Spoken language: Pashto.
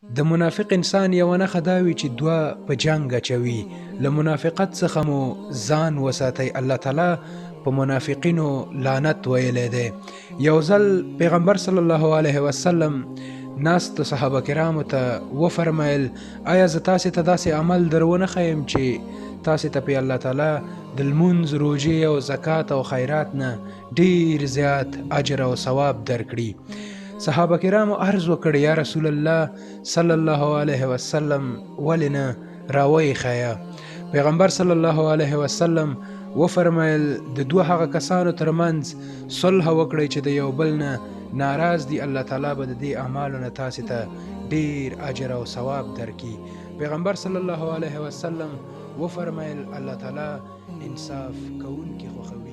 د منافق انسان یوه نښه دا وي چې دوه په جنګ اچوي. له منافقت څخه مو ځان وساتئ، الله تعالی په منافقینو لعنت ویلی دی. یو ځل پیغمبر صلی الله علیه وسلم ناستو صحابه کرامو ته وفرمایل، آیا زه تاسې ته داسې عمل در ونه ښیم چې تاسې ته پې الله تعالی د لمونځ، روژې او زکات او خیرات نه ډیر زیات اجر او ثواب درکړي؟ صحابه کرامو عرض وکړ، یا رسول الله صلی الله علیه وسلم، ولې نه، راویې ښیه. پیغمبر صلی الله علیه وسلم وفرمایل، د دوه هغه کسانو ترمنځ صلح وکړئ چې د یو بل نه ناراض دي، الله تعالی به د دې اعمالو نه تاسې ته ډیر اجر او ثواب درکړي. پیغمبر صلی الله علیه وسلم وفرمایل، الله تعالی انصاف کوونکي خوښوي.